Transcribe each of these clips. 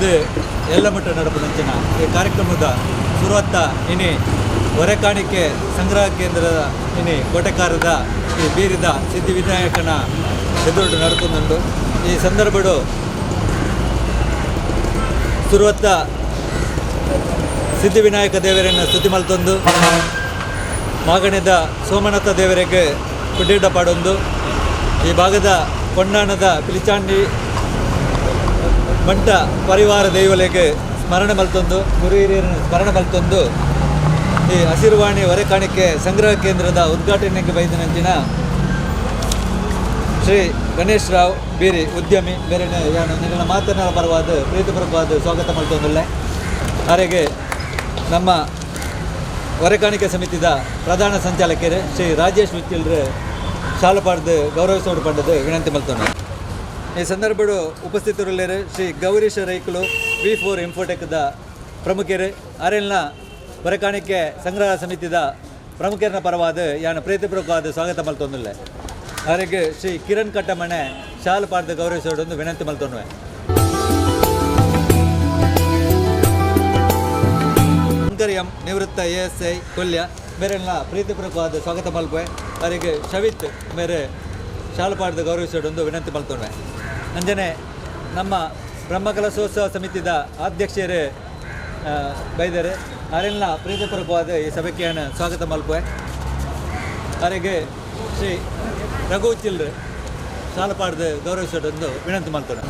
ಐರ್ದ್ ಎಲ್ಲಮಟ್ಟ ನಡಪುನಂಚಿನ ಈ ಕಾರ್ಯಕ್ರಮದ ಸುರುವತ್ತ ಇನಿ ಹೊರೆಕಾಣಿಕೆ ಸಂಗ್ರಹ ಕೇಂದ್ರದ ಇನಿ ಕೋಟೆಕಾರದ ಈ ಬೀರಿದ ಸಿದ್ಧಿವಿನಾಯಕನ ಎದುರು ನಡಪುನುಂಡು. ಈ ಸಂದರ್ಭಡು ಸುರುವತ್ತ ಸಿದ್ಧಿವಿನಾಯಕ ದೇವರನ್ನು ಸ್ತುತಿ ಮಲ್ತೊಂದು, ಮಾಗಣೆದ ಸೋಮನಾಥ ದೇವರಿಗೆ ಕುಡ್ಡಿಡ್ಡ ಪಾಡೊಂದು, ಈ ಭಾಗದ ಕೊಂಡಾಣದ ಪಿಲಿಚಾಂಡಿ ಬಂಟ ಪರಿವಾರ ದೈವಲೆಗೆ ಸ್ಮರಣೆ ಮಲ್ತೊಂದು, ಗುರು ಹಿರಿಯರನ್ನು ಸ್ಮರಣೆ ಮಲ್ತೊಂದು, ಈ ಹಸಿರುವಾಣಿ ಹೊರೆಕಾಣಿಕೆ ಸಂಗ್ರಹ ಕೇಂದ್ರದ ಉದ್ಘಾಟನೆಗೆ ಬೈದಿನಂಚಿನ ಶ್ರೀ ಗಣೇಶ್ ರಾವ್ ಬೀರಿ ಉದ್ಯಮಿ ಬೇರೆ ಯಾನು ನಿನ್ನ ಮಾತನಾಡ ಪರವಾದ ಪ್ರೀತಿಪೂರ್ವಕವಾದ ಸ್ವಾಗತ ಮಲ್ತೊಂದುಲ್ಲೆ. ಹಾಗೆ ನಮ್ಮ ಹೊರೆಕಾಣಿಕೆ ಸಮಿತಿದ ಪ್ರಧಾನ ಸಂಚಾಲಕರು ಶ್ರೀ ರಾಜೇಶ್ ಉಚ್ಚಿಲ್ರು ಶಾಲಪಾಡ್ದು ಗೌರವಿಸೋಡು ಪಂಡದು ವಿನಂತಿ ಮಲ್ತೊಂಡು. ಈ ಸಂದರ್ಭಡು ಉಪಸ್ಥಿತರುಳ್ಳರು ಶ್ರೀ ಗೌರೀಶ ರೈಕುಲು, ವಿ4 ಇನ್ಫೋಟೆಕ್ದ ಪ್ರಮುಖರು. ಅರೆಲ್ನ ಹೊರೆಕಾಣಿಕೆ ಸಂಗ್ರಹ ಸಮಿತಿದ ಪ್ರಮುಖರನ ಪರವಾದ ಯಾನು ಪ್ರೀತಿಪೂರ್ವಕವಾದ ಸ್ವಾಗತ ಮಲ್ತೊಂದುಲ್ಲೆ. ಅವರಿಗೆ ಶ್ರೀ ಕಿರಣ್ ಕಟ್ಟಮನೆ ಶಾಲು ಪಾಡ್ದು ಗೌರವಿಸೋಡೊಂದು ವಿನಂತಿ ಮಲ್ತೊಂಡುವೆ. ಶಂಕರ್ ಎಂ, ನಿವೃತ್ತ ಎಎಸ್ಐ, ಕೊಲ್ಯ ಮೇರೆಲ್ಲ ಪ್ರೀತಿಪೂರ್ವಕವಾದ ಸ್ವಾಗತ ಮಲ್ಪೆ. ಅವರಿಗೆ ಶವಿತ್ ಮೇರೆ ಶಾಲು ಪಾಡ್ದು ಗೌರವಿಸೋಡೊಂದು ವಿನಂತಿ ಮಲ್ತೊಂಡುವೆ. ಅಂಜನೆ ನಮ್ಮ ಬ್ರಹ್ಮಕಲಶೋತ್ಸವ ಸಮಿತಿದ ಅಧ್ಯಕ್ಷರು ಬೈದರೆ ಅವರೆಲ್ಲ ಪ್ರೀತಿಪೂರ್ವಕವಾದ ಈ ಸಭೆಗೆ ಸ್ವಾಗತ ಮಲ್ಪೆ. ಅವರಿಗೆ ಶ್ರೀ ರಘು ಚಿಲ್ರು ಶಾಲು ಪಾಡ್ದು ಗೌರವಿಸೋಡೊಂದು ವಿನಂತಿ ಮಲ್ತೊಂಡು.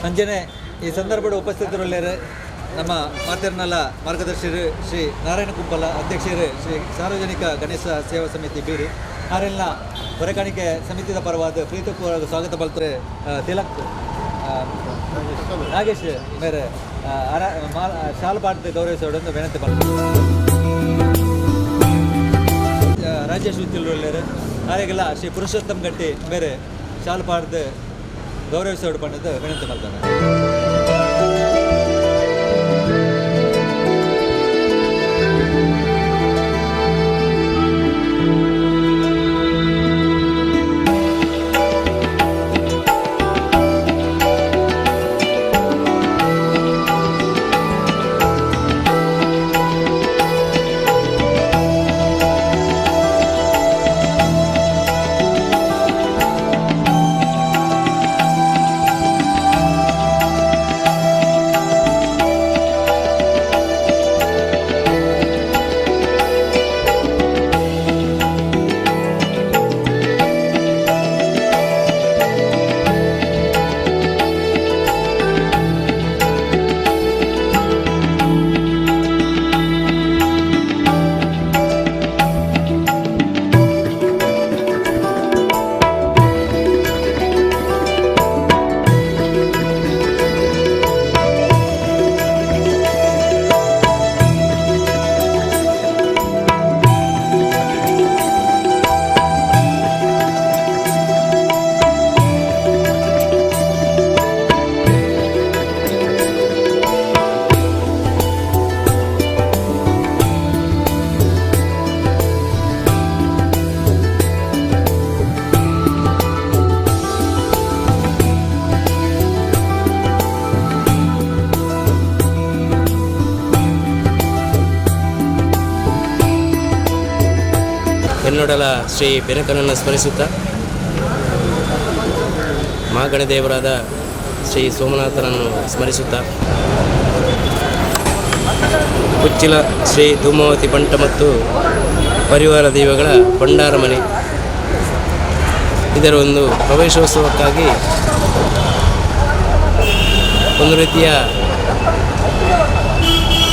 ಅಂಜನೆ ಈ ಸಂದರ್ಭದ ಉಪಸ್ಥಿತರುಳ್ಳರು ನಮ್ಮ ಮಾತೆರ್ನಲ ಮಾರ್ಗದರ್ಶಿರು ಶ್ರೀ ನಾರಾಯಣ ಕುಂಪಲ, ಅಧ್ಯಕ್ಷರು ಶ್ರೀ ಸಾರ್ವಜನಿಕ ಗಣೇಶ ಸೇವಾ ಸಮಿತಿ ಬೀರಿ. ಅವರೆಲ್ಲ ಹೊರೆಕಾಣಿಕೆ ಸಮಿತಿದ ಪರವಾದ ಪ್ರೀತಿಪೂರ್ವಕ ಸ್ವಾಗತ ಬಲ್ತಾರೆ. ತಿಲಕ್ ನಾಗೇಶ್ ಮೇರೆ ಶಾಲು ಪಾಡ್ದು ಗೌರವಿಸೋಡೊಂದು ವಿನಂತಿ ಮಲ್ತಾರೆ. ರಾಜೇಶ್ ಉಚ್ಚಿಲ್ರುಳ್ಳರು ಅವರಿಗೆಲ್ಲ ಶ್ರೀ ಪುರುಷೋತ್ತಮ್ ಗಟ್ಟಿ ಮೇರೆ ಶಾಲು ಪಾಡ್ದು ಗೌರವಿಸೋಡು ಪಂಡದು ವಿನಂತಿ ಮಲ್ತಾರೆ. ಎನ್ನೊಡಲ ಶ್ರೀ ಬೆನಕನನ್ನು ಸ್ಮರಿಸುತ್ತಾ, ಮಹಾಗಣದೇವರಾದ ಶ್ರೀ ಸೋಮನಾಥನನ್ನು ಸ್ಮರಿಸುತ್ತಾ, ಉಚ್ಚಿಲ ಶ್ರೀ ಧೂಮಾವತಿ ಬಂಟ ಮತ್ತು ಪರಿವಾರ ದೈವಗಳ ಭಂಡಾರ ಮನೆ ಇದರ ಒಂದು ಪ್ರವೇಶೋತ್ಸವಕ್ಕಾಗಿ ಒಂದು ರೀತಿಯ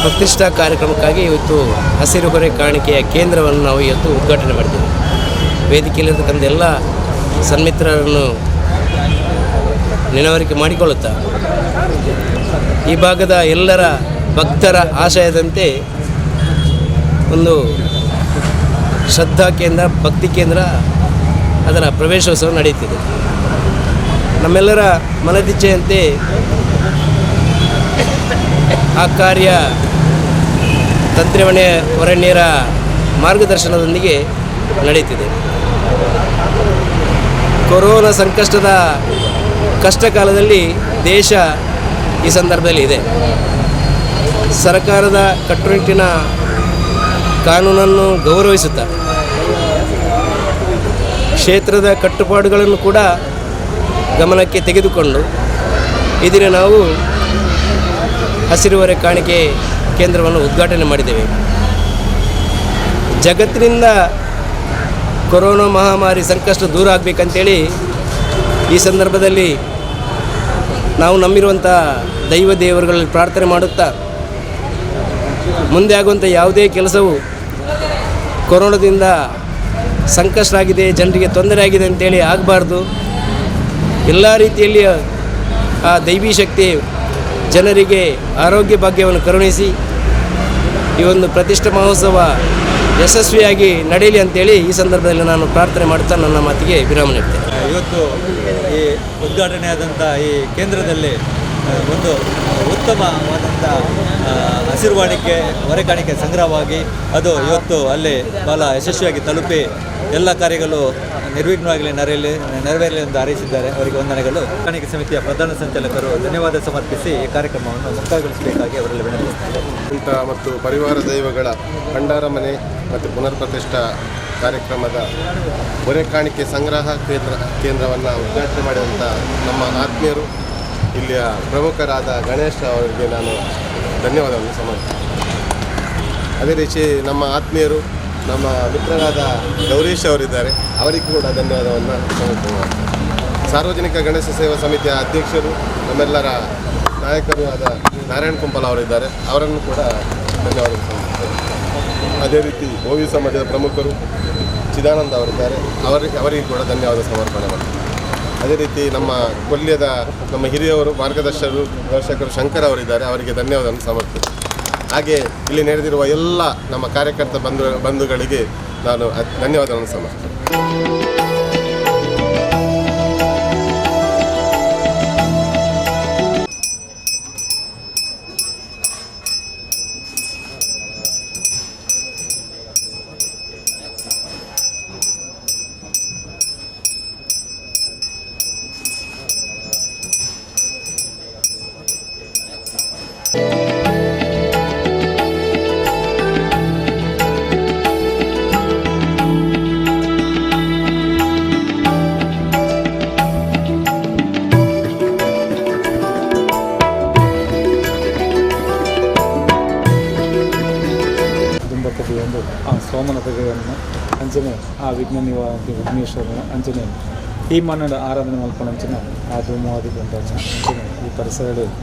ಪ್ರತಿಷ್ಠಾ ಕಾರ್ಯಕ್ರಮಕ್ಕಾಗಿ ಇವತ್ತು ಹಸಿರು ಹೊರೆ ಕಾಣಿಕೆಯ ಕೇಂದ್ರವನ್ನು ನಾವು ಇವತ್ತು ಉದ್ಘಾಟನೆ ಮಾಡಿದ್ದೇವೆ. ವೇದಿಕೆಯಲ್ಲಿರ್ತಕ್ಕಂಥ ಎಲ್ಲ ಸನ್ಮಿತ್ರರನ್ನು ನೆನವರಿಕೆ ಮಾಡಿಕೊಳ್ಳುತ್ತಾ, ಈ ಭಾಗದ ಎಲ್ಲರ ಭಕ್ತರ ಆಶಯದಂತೆ ಒಂದು ಶ್ರದ್ಧಾ ಕೇಂದ್ರ, ಭಕ್ತಿ ಕೇಂದ್ರ ಅದರ ಪ್ರವೇಶೋತ್ಸವ ನಡೆಯುತ್ತಿದೆ. ನಮ್ಮೆಲ್ಲರ ಮನದಿಚ್ಛೆಯಂತೆ ಆ ಕಾರ್ಯ ತಂತ್ರಿಮಣೆ ವರಣ್ಯರ ಮಾರ್ಗದರ್ಶನದೊಂದಿಗೆ ನಡೆಯುತ್ತಿದೆ. ಕೊರೋನಾ ಸಂಕಷ್ಟದ ಕಷ್ಟ ಕಾಲದಲ್ಲಿ ದೇಶ ಈ ಸಂದರ್ಭದಲ್ಲಿ ಇದೆ. ಸರ್ಕಾರದ ಕಟ್ಟುನಿಟ್ಟಿನ ಕಾನೂನನ್ನು ಗೌರವಿಸುತ್ತಾ ಕ್ಷೇತ್ರದ ಕಟ್ಟುಪಾಡುಗಳನ್ನು ಕೂಡ ಗಮನಕ್ಕೆ ತೆಗೆದುಕೊಂಡು ಇದನ್ನು ನಾವು ಹಸಿರು ಹೊರೆ ಕಾಣಿಕೆ ಕೇಂದ್ರವನ್ನು ಉದ್ಘಾಟನೆ ಮಾಡಿದ್ದೇವೆ. ಜಗತ್ತಿನಿಂದ ಕೊರೋನಾ ಮಹಾಮಾರಿ ಸಂಕಷ್ಟ ದೂರ ಆಗಬೇಕಂತೇಳಿ ಈ ಸಂದರ್ಭದಲ್ಲಿ ನಾವು ನಂಬಿರುವಂಥ ದೈವ ದೇವರುಗಳಲ್ಲಿ ಪ್ರಾರ್ಥನೆ ಮಾಡುತ್ತಾ, ಮುಂದೆ ಆಗುವಂಥ ಯಾವುದೇ ಕೆಲಸವು ಕೊರೋನಾದಿಂದ ಸಂಕಷ್ಟ ಆಗಿದೆ, ಜನರಿಗೆ ತೊಂದರೆ ಆಗಿದೆ ಅಂತೇಳಿ ಆಗಬಾರ್ದು. ಎಲ್ಲ ರೀತಿಯಲ್ಲಿ ಆ ದೈವಿ ಶಕ್ತಿ ಜನರಿಗೆ ಆರೋಗ್ಯ ಭಾಗ್ಯವನ್ನು ಕರುಣಿಸಿ ಈ ಒಂದು ಪ್ರತಿಷ್ಠಾ ಮಹೋತ್ಸವ ಯಶಸ್ವಿಯಾಗಿ ನಡೆಯಲಿ ಅಂತೇಳಿ ಈ ಸಂದರ್ಭದಲ್ಲಿ ನಾನು ಪ್ರಾರ್ಥನೆ ಮಾಡುತ್ತಾ ನನ್ನ ಮಾತಿಗೆ ವಿರಾಮ ನೀಡ್ತೇನೆ. ಇವತ್ತು ಈ ಉದ್ಘಾಟನೆಯಾದಂಥ ಈ ಕೇಂದ್ರದಲ್ಲಿ ಒಂದು ಉತ್ತಮವಾದಂಥ ಹಸಿರು ವಾಣಿಕೆ ಹೊರೆಕಾಣಿಕೆ ಸಂಗ್ರಹವಾಗಿ ಅದು ಇವತ್ತು ಅಲ್ಲಿ ಬಹಳ ಯಶಸ್ವಿಯಾಗಿ ತಲುಪಿ ಎಲ್ಲ ಕಾರ್ಯಗಳು ನಿರ್ವಿಘ್ನವಾಗಿ ನೆರವೇರಲಿ ಎಂದು ಹಾರೈಸಿದ್ದಾರೆ. ಅವರಿಗೆ ವಂದನೆಗಳು. ಕಾಣಿಕೆ ಸಮಿತಿಯ ಪ್ರಧಾನ ಸಂಚಾಲಕರು ಧನ್ಯವಾದ ಸಮರ್ಪಿಸಿ ಈ ಕಾರ್ಯಕ್ರಮವನ್ನು ಮುಕ್ತಾಯಗೊಳಿಸಬೇಕಾಗಿ ಅವರಲ್ಲಿ ವಿನಂತಿಸುತ್ತಾರೆ. ಇಂಥ ಮತ್ತು ಪರಿವಾರ ದೈವಗಳ ಭಂಡಾರ ಮನೆ ಮತ್ತು ಪುನರ್ ಪ್ರತಿಷ್ಠಾ ಕಾರ್ಯಕ್ರಮದ ಹೊರೆ ಕಾಣಿಕೆ ಸಂಗ್ರಹ ಕೇಂದ್ರವನ್ನು ಉದ್ಘಾಟನೆ ಮಾಡಿದಂಥ ನಮ್ಮ ಆತ್ಮೀಯರು, ಇಲ್ಲಿಯ ಪ್ರಮುಖರಾದ ಗಣೇಶ್ ಅವರಿಗೆ ನಾನು ಧನ್ಯವಾದವನ್ನು ಸಮರ್ಪಿಸ್ತೇನೆ. ಅದೇ ರೀತಿ ನಮ್ಮ ಆತ್ಮೀಯರು, ನಮ್ಮ ಮಿತ್ರರಾದ ಗೌರೀಶ್ ಅವರಿದ್ದಾರೆ, ಅವರಿಗೂ ಕೂಡ ಧನ್ಯವಾದವನ್ನು ಸಮರ್ಪಣೆ ಮಾಡ್ತೇನೆ. ಸಾರ್ವಜನಿಕ ಗಣೇಶ ಸೇವಾ ಸಮಿತಿಯ ಅಧ್ಯಕ್ಷರು, ನಮ್ಮೆಲ್ಲರ ನಾಯಕರು ಆದ ನಾರಾಯಣ್ ಕುಂಪಲ ಅವರಿದ್ದಾರೆ, ಅವರನ್ನು ಕೂಡ ಧನ್ಯವಾದ ಸಲ್ಲಿಸ್ತೇನೆ. ಅದೇ ರೀತಿ ಓವಿ ಸಮಾಜದ ಪ್ರಮುಖರು ಚಿದಾನಂದ ಅವರಿದ್ದಾರೆ, ಅವರಿಗೆ ಕೂಡ ಧನ್ಯವಾದ ಸಮರ್ಪಣೆ ಮಾಡ್ತೇನೆ. ಅದೇ ರೀತಿ ನಮ್ಮ ಕೊಲ್ಯದ ನಮ್ಮ ಹಿರಿಯವರು, ಮಾರ್ಗದರ್ಶಕರು ದರ್ಶಕರು ಶಂಕರ್ ಅವರಿದ್ದಾರೆ, ಅವರಿಗೆ ಧನ್ಯವಾದವನ್ನು ಸಮರ್ಪಿಸ್ತೇನೆ. ಹಾಗೆ ಇಲ್ಲಿ ನಡೆದಿರುವ ಎಲ್ಲ ನಮ್ಮ ಕಾರ್ಯಕರ್ತ ಬಂಧುಗಳಿಗೆ ನಾನು ಧನ್ಯವಾದವನ್ನು ಸಮರ್ಪಿಸ್ತೇನೆ. ದುಂಬಕದಿ ಒಂದು ಆ ಸೋಮನ ತಗೆಯನ್ನು ಅಂಚನೆ ಆ ವಿಘ್ನ ನಿವಾರಣೆ ವಿಘ್ನೇಶ್ವರನ ಅಂಚನೆ ಈ ಮನ್ನಡ ಆರಾಧನೆ ಮಲ್ಪನಂಚಿನ ಆ ಧೂಮವಾದಿ ಬಂದಂಚಿನ ಅಂಚನೆ ಈ ಪರಿಸರದಲ್ಲಿ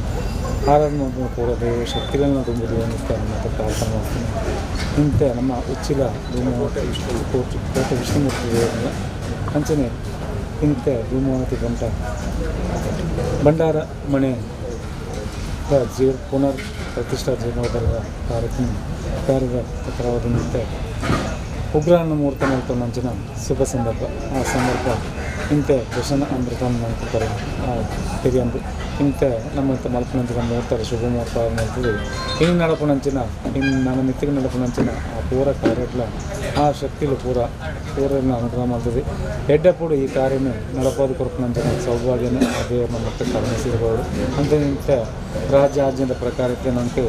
ಆರಾಧನೆ ಮಲ್ಪುನ ಪೂರ ದೈವ ಶಕ್ತಿಗಳನ್ನ ತುಂಬುದು ಅಂತ ಮತ್ತು ಪ್ರಾರ್ಥನೆ ಮಾಡ್ತೀನಿ. ಇಂತೆ ನಮ್ಮ ಉಚ್ಚಿಲ ಧೂಮಾವತಿ ವಿಷ್ಣು ಕೋಟೆ ಕೋಟೆ ವಿಷ್ಣುಮೂರ್ತಿ ದೇವರನ್ನ ಅಂಚನೆ ಇಂತೆ ಧೂಮಾವತಿ ಬಂಟ ಭಂಡಾರ ಮನೆ ಜೀವ ಪುನರ್ ಪ್ರತಿಷ್ಠಾ ಜೀರ್ಣೋದ್ಧಾರದ ಕಾರ್ಯಕ್ರಮ ಕಾರ್ಯದ ಪ್ರಕಾರವಾದ ನಿಮಿತ್ತ ಉಗ್ರಾಣ ಮುಹೂರ್ತ ಮಲ್ಪನಂಚಿನ ಶುಭ ಸಂದರ್ಭ. ಆ ಸಂದರ್ಭ ಇಂತೆ ದರ್ಶನ ಅಮೃತ ಮಾಡ್ತಾರೆ ಹಿರಿಯಂದು ಇಂತೆ ನಮ್ಮ ಮಲ್ಪನಂಚಿನ ಮುಹೂರ್ತ ಶುಭ ಮುಹೂರ್ತ ಮಾಡ್ತೀವಿ. ಇನ್ನು ನಡಪನಂಚಿನ ಇನ್ನು ನನ್ನ ಮಿತ್ತಿಗೆ ನಡಪನಂಚಿನ ಆ ಪೂರ ಕಾರ್ಯಗಳ ಆ ಶಕ್ತಿಲು ಪೂರ ಪೂರನ ಅನುಗ್ರಹ ಮಾಡ್ತದೆ. ಎಡ್ಡಪ್ಪುಡು ಈ ಕಾರ್ಯನ ನಡಪಾದ ಕೊರಪನಂಚಿನ ಸೌಭಾಗ್ಯನ ಆ ದೇವರನ್ನ ಮತ್ತೆ ಕರುಣಿಸಿರಬಹುದು ಅಂತ ನಿಂತ ರಾಜ್ಯ ಆಜ್ಞೆದ ಪ್ರಕಾರಕ್ಕೆ ನಂಗೆ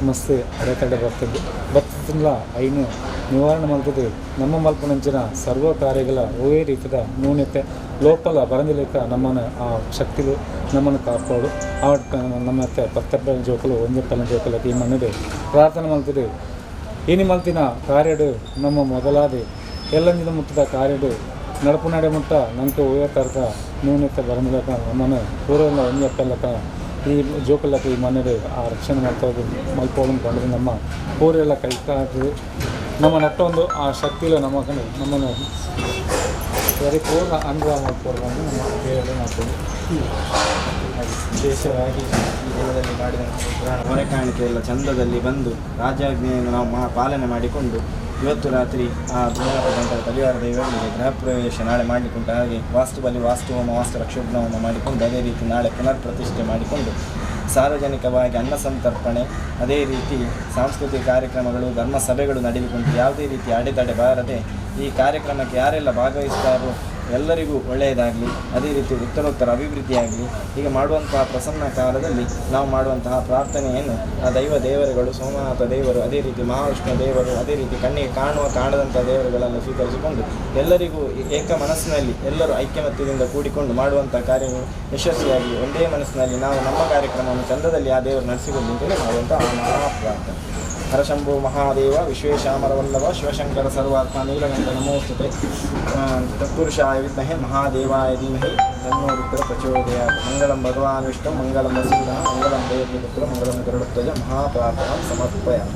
ಮಸ್ತ್ ಅಡೆತಡೆ ಬರ್ತದೆ ಬರ್ತಲ್ಲ ಐನು ನಿವಾರಣೆ ಮಾಡ್ತದೆ. ನಮ್ಮ ಮಲ್ಪನಂಚಿನ ಸರ್ವ ಕಾರ್ಯಗಳ ಒಳ್ಳೆ ರೀತಿಯ ನ್ಯೂನತೆ ಲೋಪಲ ಬರಂದಿಲೆಕ್ಕ ನಮ್ಮನ್ನು ಆ ಶಕ್ತಿಲು ನಮ್ಮನ್ನು ಕಾಪಾಡು. ಆ ನಮ್ಮ ಪತ್ತಪ್ಪನ ಜೋಕುಲು ಒಂದೇ ಪಲ್ಲ ಜೋಕುಲಕ್ಕೆ ಈ ಮಣ್ಣು ಪ್ರಾರ್ಥನೆ ಮಾಡ್ತದೆ. ಏನಿ ಮಲ್ತಿನ ಕಾರ್ಯಡು ನಮ್ಮ ಮೊದಲಾದ ಎಲ್ಲಂಜಿನ ಮುಟ್ಟದ ಕಾರ್ಯಡು ನಡಪು ನಡೆ ಮುಟ್ಟ ನಂಗೆ ಒಳ್ಳೆ ತರದ ನ್ಯೂನತೆ ಬರಂದಿಲ್ಲಕ ನಮ್ಮನ್ನು ಪೂರ್ವ ಒಂದೇ ಪಲ್ಲಕ ಈ ಜೋಕುಲಕ್ಕೆ ಈ ಮನೆಗೆ ಆ ರಕ್ಷಣೆ ಮಾಡ್ತಾ ಮಲ್ಪೋಳು ಪಂಡದು ನಮ್ಮ ಪೂರೆಲ್ಲ ಕೈಕಾಗ್ತದೆ. ನಮ್ಮ ನಟ್ಟೊಂದು ಆ ಶಕ್ತಿಲು ನಮ್ಮ ನಮ್ಮನ್ನು ಪರಿಪೂರ್ಣ ಅನುಗ್ರಹ ಮಲ್ಪೋಡು ನಮ್ಮ ದೇವರಲ್ಲಿ ಮಾಡ್ತೀವಿ. ವಿಶೇಷವಾಗಿ ಈ ದಿನದಲ್ಲಿ ಮಾಡಿದ ಹೊರೆ ಕಾಣಿಕೆ ಎಲ್ಲ ಚಂದದಲ್ಲಿ ಬಂದು ರಾಜಾಜ್ಞೆಯನ್ನು ನಾವು ಪಾಲನೆ ಮಾಡಿಕೊಂಡು ಇವತ್ತು ರಾತ್ರಿ ಆ ಧೂಮಪಾನ ಪರಿವಾರ ದೈವಗಳಿಗೆ ಗೃಹ ಪ್ರವೇಶ ನಾಳೆ ಮಾಡಲಿಕ್ಕುಂಟು. ಹಾಗೆ ವಾಸ್ತುಬಲಿ ವಾಸ್ತು ಹೋಮ ವಾಸ್ತು ರಕ್ಷೋಘ್ನ ಹೋಮ ಮಾಡಿಕೊಂಡು ಅದೇ ರೀತಿ ನಾಳೆ ಪುನರ್ ಪ್ರತಿಷ್ಠೆ ಮಾಡಿಕೊಂಡು ಸಾರ್ವಜನಿಕವಾಗಿ ಅನ್ನ ಸಂತರ್ಪಣೆ, ಅದೇ ರೀತಿ ಸಾಂಸ್ಕೃತಿಕ ಕಾರ್ಯಕ್ರಮಗಳು, ಧರ್ಮ ಸಭೆಗಳು ನಡೆಯಲಿಕ್ಕುಂಟು. ಯಾವುದೇ ರೀತಿ ಅಡೆತಡೆ ಬಾರದೆ ಈ ಕಾರ್ಯಕ್ರಮಕ್ಕೆ ಯಾರೆಲ್ಲ ಭಾಗವಹಿಸ್ತಾರೋ ಎಲ್ಲರಿಗೂ ಒಳ್ಳೆಯದಾಗಲಿ, ಅದೇ ರೀತಿ ಉತ್ತರೋತ್ತರ ಅಭಿವೃದ್ಧಿಯಾಗಲಿ. ಹೀಗೆ ಮಾಡುವಂತಹ ಪ್ರಸನ್ನ ಕಾಲದಲ್ಲಿ ನಾವು ಮಾಡುವಂತಹ ಪ್ರಾರ್ಥನೆಯನ್ನು ಆ ದೈವ ದೇವರುಗಳು, ಸೋಮನಾಥ ದೇವರು, ಅದೇ ರೀತಿ ಮಹಾವಿಷ್ಣು ದೇವರು, ಅದೇ ರೀತಿ ಕಣ್ಣಿಗೆ ಕಾಣುವ ಕಾಣದಂಥ ದೇವರುಗಳೆಲ್ಲ ಸ್ವೀಕರಿಸಿಕೊಂಡು ಎಲ್ಲರಿಗೂ ಏಕ ಮನಸ್ಸಿನಲ್ಲಿ ಎಲ್ಲರೂ ಐಕ್ಯಮತ್ಯದಿಂದ ಕೂಡಿಕೊಂಡು ಮಾಡುವಂಥ ಕಾರ್ಯಗಳು ಯಶಸ್ವಿಯಾಗಿ ಒಂದೇ ಮನಸ್ಸಿನಲ್ಲಿ ನಾವು ನಮ್ಮ ಕಾರ್ಯಕ್ರಮವನ್ನು ಚಂದದಲ್ಲಿ ಆ ದೇವರು ನಡೆಸಿಕೊಂಡು ಅಂತೇಳಿ ಮಾಡುವಂಥ ಆ ಮಹಾಪ್ರಾರ್ಥನೆ. ಹರಶಂಭು ಮಹಾದೇವ ವಿಶ್ವೇಶಾಮರವಲ್ಲಭ ಶಿವಶಂಕರ ಸರ್ವಾತ್ಮ ನೀಲಕಂಠ ನಮೋಸ್ತುತೆ. ತತ್ಪುರುಷಾಯ ವಿದ್ಮಹೆ ಮಹಾದೇವಾಯ ಧೀಮಹಿ ತನ್ನೋ ರುದ್ರ ಪ್ರಚೋದಯಾತ್. ಮಂಗಳಂ ಭಗವಾನ್ ವಿಷ್ಣು ಮಂಗಳಂ ವಸುಧಃ ಮಂಗಳಂ ದೇವಪುತ್ರ ಮಂಗಳಂ ಗರುಡಧ್ವಜ. ಮಹಾಪ್ರಾರ್ಥನಾ ಸಮರ್ಪಯಾಮಿ.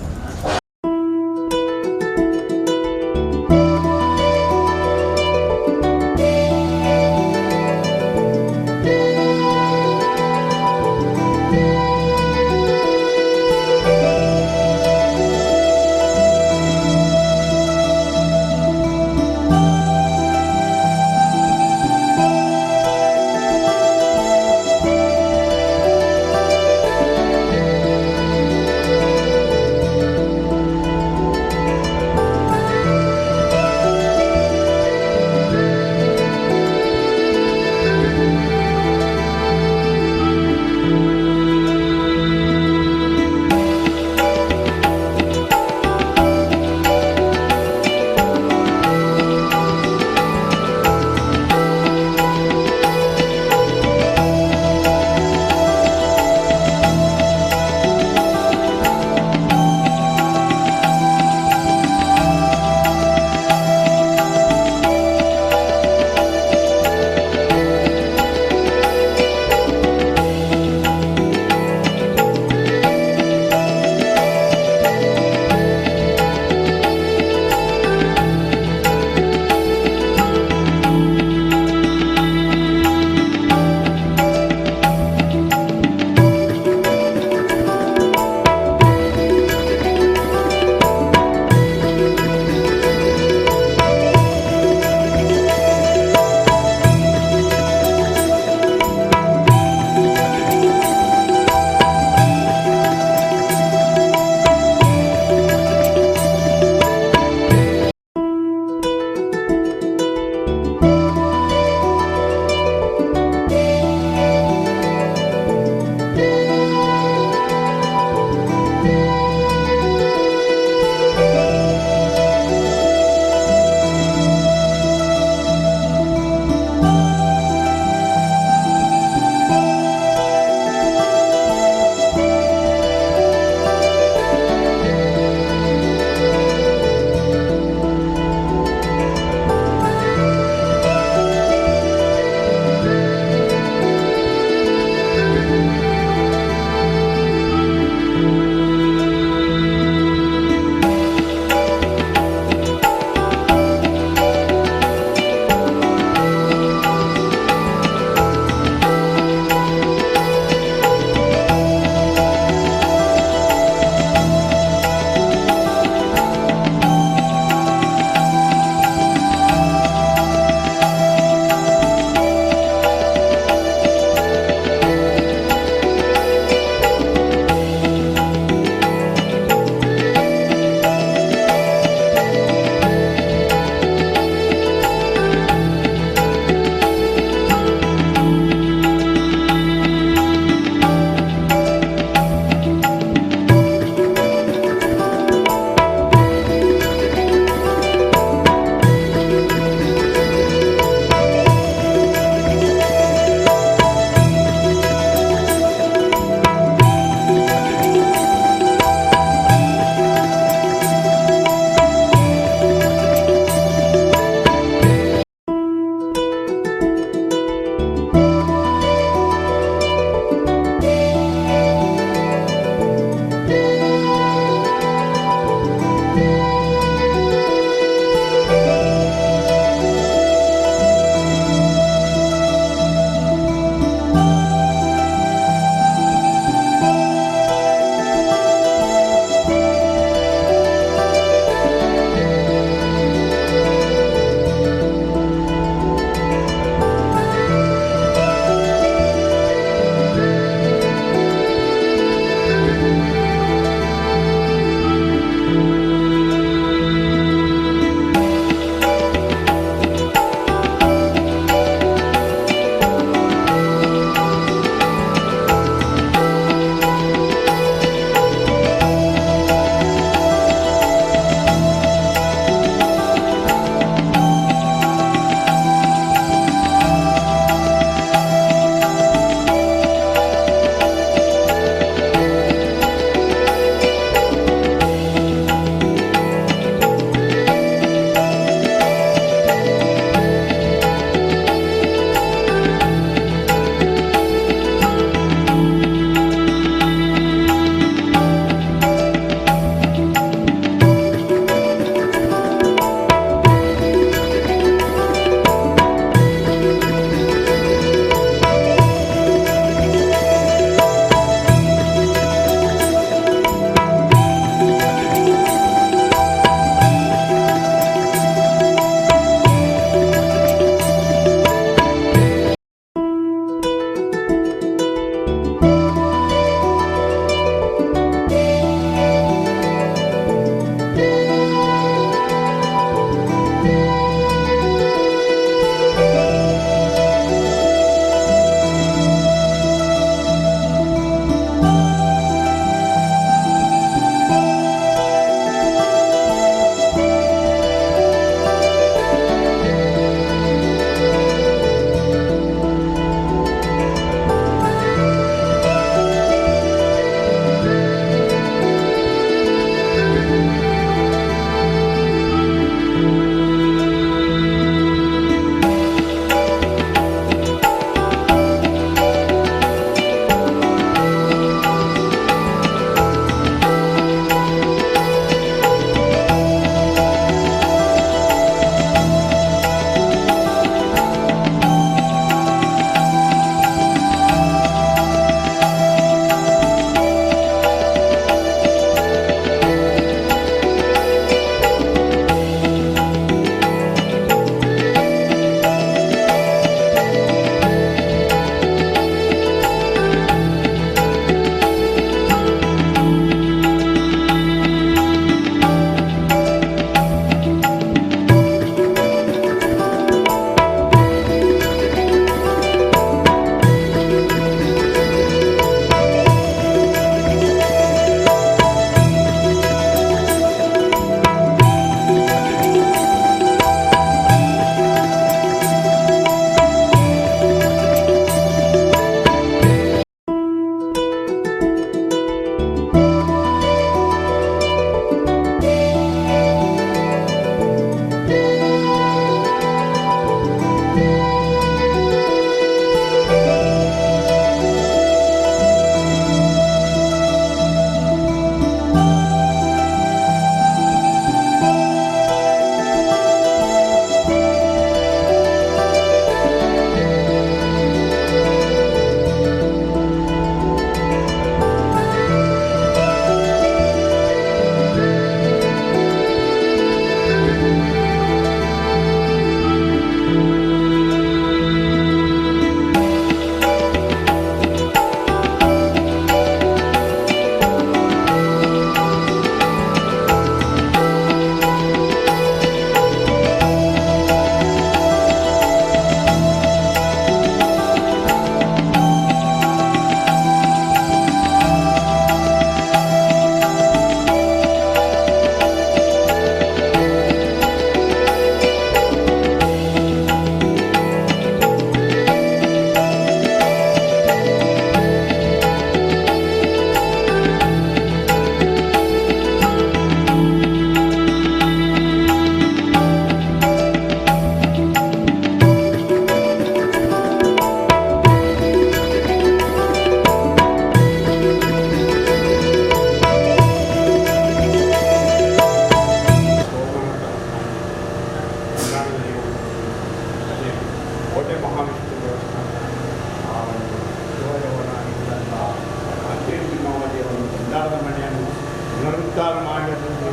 ಪುನರುದ್ಧಾರ ಮಾಡಿ ಅದನ್ನು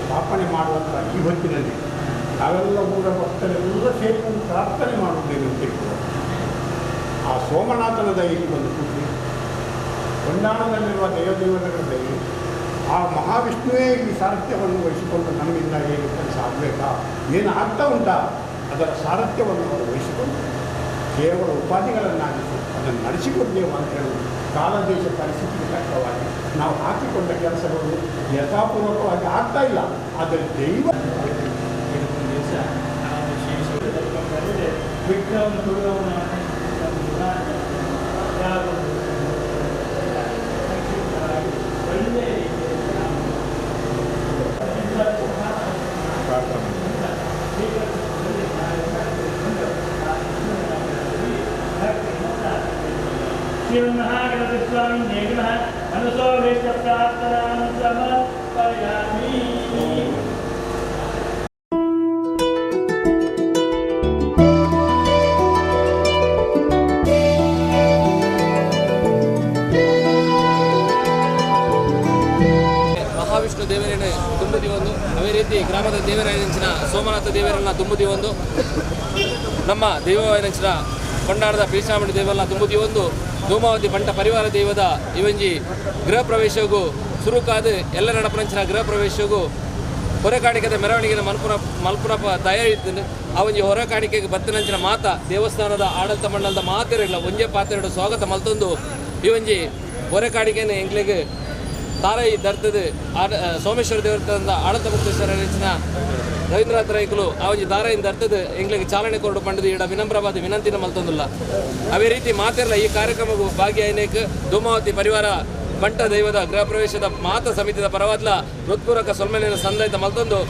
ಸ್ಥಾಪನೆ ಮಾಡುವಂಥ ಈ ಹೊತ್ತಿನಲ್ಲಿ ನಾವೆಲ್ಲ ಊರ ಭಕ್ತರೆಲ್ಲ ಸೇರಿಕೊಂಡು ಪ್ರಾರ್ಥನೆ ಮಾಡುವುದೇನು ಅಂತ ಹೇಳಿದರೆ, ಆ ಸೋಮನಾಥನ ದಯೆಗೆ ಬಂದು ಕೂಡಿ, ಹೊಂಡಾಣದಲ್ಲಿರುವ ದೇವದೇವತೆಗಳ ದಯೆ, ಆ ಮಹಾವಿಷ್ಣುವೇ ಈ ಸಾರಥ್ಯವನ್ನು ವಹಿಸಿಕೊಂಡು ನಮ್ಮಿಂದ ಹೇಗೆ ಕೆಲಸ ಆಗಬೇಕಾ, ಏನು ಆಗ್ತಾ ಉಂಟಾ ಅದರ ಸಾರಥ್ಯವನ್ನು ಅವರು ವಹಿಸಿಕೊಂಡು ಕೇವಲ ಉಪಾಧಿಗಳನ್ನಾಗಿಸಿ ಅದನ್ನು ನಡೆಸಿಕೊಡ್ತೇವೆ ಅಂತ ಹೇಳುವುದು ಕಾಲದೇಶ ಪರಿಸ್ಥಿತಿಗೆ ತಕ್ಕವಾಗಿ ನಾವು ಹಾಕಿಕೊಂಡ ಕೆಲಸಗಳು ಯಥಾಪೂರ್ವಕವಾಗಿ ಆಗ್ತಾ ಇಲ್ಲ. ಆದರೆ ದೈವ ಮಹಾವಿಷ್ಣು ದೇವರನ್ನು ತುಂಬುದಿ ಒಂದು, ಅದೇ ರೀತಿ ಗ್ರಾಮದ ದೇವರಾಯನಂಚಿನ ಸೋಮನಾಥ ದೇವರನ್ನ ತುಂಬುದಿ ಒಂದು, ನಮ್ಮ ದೈವವಾಯನಂಚಿನ ಕೊಂಡಾಡದ ಪೀಸಾಮಣಿ ದೇವರನ್ನ ತುಂಬುದಿ ಒಂದು, ಧೂಮಾವತಿ ಬಂಟ ಪರಿವಾರ ದೈವದ ಇವಂಜಿ ಗೃಹ ಪ್ರವೇಶಗೂ ಸುರುಕಾದ ಎಲ್ಲ ನಡಪನಂಚಿನ ಗೃಹ ಪ್ರವೇಶಗೂ ಹೊರಕಾಣಿಕೆದ ಮೆರವಣಿಗೆನ ಮಲ್ಪುನ ತಯಾರಿತ್ತು. ಆ ಒಂಜಿ ಹೊರಕಾಣಿಕೆಗೆ ಬತ್ತಿನಂಚಿನ ಮಾತ ದೇವಸ್ಥಾನದ ಆಡಳಿತ ಮಂಡಲದ ಮಾತೆರಲ್ಲ ಒಂಜೆ ಪಾತೆರಡು ಸ್ವಾಗತ ಮಲ್ತೊಂದು ಈ ಒಂಜಿ ಹೊರಕಾಣಿಕೆನ ಎಂಕ್ಲೆಗ್ ತಾರೈ ದರ್ತದ ಸೋಮೇಶ್ವರ ದೇವಸ್ಥಾನದ ಆಡಳಿತ ಮುಕ್ತೇಶ್ವರ ರವೀಂದ್ರನಾಥ್ ರೈಕುಲು ಆ ಒಂಜಿ ದಾರಾಯಿನ ದರ್ತದ ಎಂಕ್ಲೆಗ್ ಚಾಲನೆ ಕೊರಡು ಪಂಡದು ಇಡ ವಿನಮ್ರವಾದ ವಿನಂತಿನ ಮಲ್ತೊಂದುಲ್ಲ. ಅದೇ ರೀತಿ ಮಾತೆರಲ್ಲ ಈ ಕಾರ್ಯಕ್ರಮಕ್ಕೂ ಭಾಗಿಯಾಯ್ನೇಕ್ ಧೂಮಾವತಿ ಪರಿವಾರ ಬಂಟ ದೈವದ ಗೃಹ ಪ್ರವೇಶದ ಮಾತ ಸಮಿತಿದ ಪರವಾದ್ಲ ಹೃತ್ಪೂರ್ವಕ ಸೊಲ್ಮೆಲಿನ ಸಂದಾಯಿತ ಮಲ್ತೊಂದು.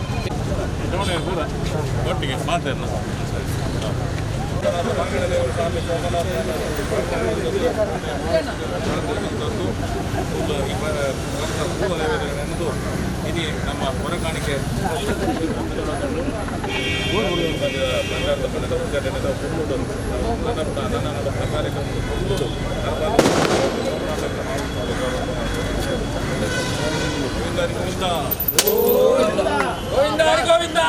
ನಮ್ಮ ಹೊರಕಾಣಿಕೆ ಗೋವಿಂದ ಗೋವಿಂದ.